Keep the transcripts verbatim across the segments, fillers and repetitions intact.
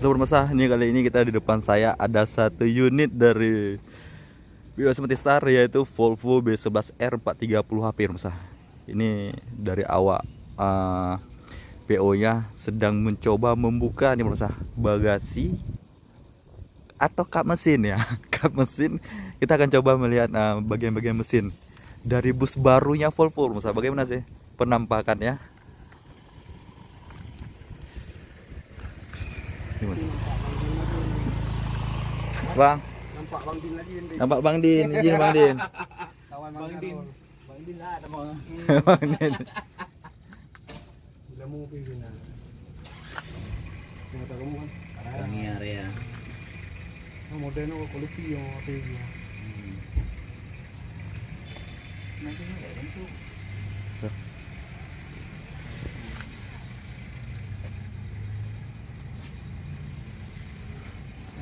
Pemirsa, ini kali ini kita di depan saya ada satu unit dari B O S Multistar, yaitu Volvo B sebelas R empat tiga puluh H P, pemirsa. Ini dari awak, eh, P O-nya sedang mencoba membuka nih, pemirsa, bagasi atau kap mesin ya. Kap mesin. Kita akan coba melihat, eh, bagian-bagian mesin dari bus barunya Volvo, pemirsa. Bagaimana sih penampakannya? Gimana? Bang. Nampak Bang Din lagi, Din. Nampak Bang Din, izin Bang Din. Kawan Bang Din. Bang Din lah nama. Bang Din. Bila mau pergi sana. Tengah tak kamu kan? Kami area. Nah, modern, oh, quality yang saya dia. Hmm. Nanti ni dah langsung.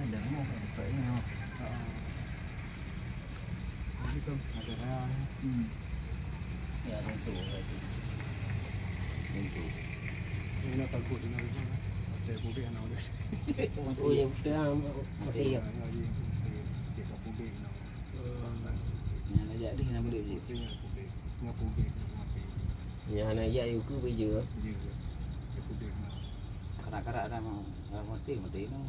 Ada mau apa ni? Ha. Jadi kan ada raya. Hmm. Ya, langsung. Langsung. Ini nak takut dengan itu. Saya boleh anak boleh. Oh, ya, betul lah. Mati ya. Ya, ya, ya. Kita boleh nak. Nyan aja deh, nak boleh je. Nyan hana jak yue keu beujeuet. Karak-karak dah mau, dah mati, mati no.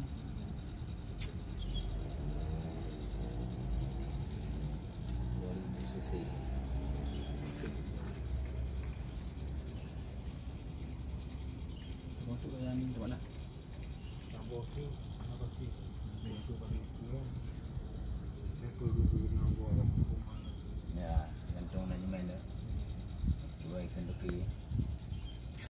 Dua ribu cc. Untuk yang ni, tempat lah. Ya, gantung na jimai dah. Dua ikan toke.